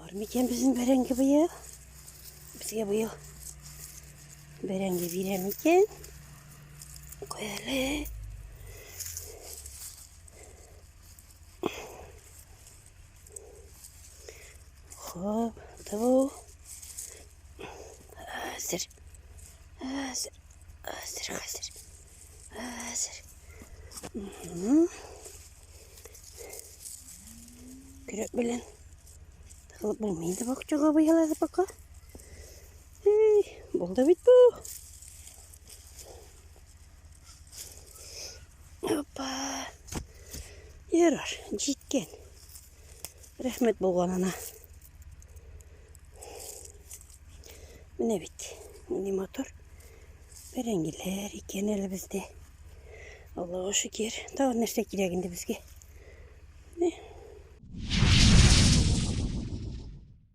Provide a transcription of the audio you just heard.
Булыр микән безнең бәрәңге быел? Безгә быел бәрәңге бирә микән? Куй әле. Хоп, ту. Әзер. Әзер. Әзер, хәзер. Әзер. Көрәк белән тыгылып булмый инде бакчага быел әле пока. Эй, булды бит бу. Опа. Ярар, җиткән. Рәхмәт булганына. Менә бит, нинди матур бәрәңгеләр икән әле бездә. Аллага шөкер. Тагын нәрсә кирәк инде безгә?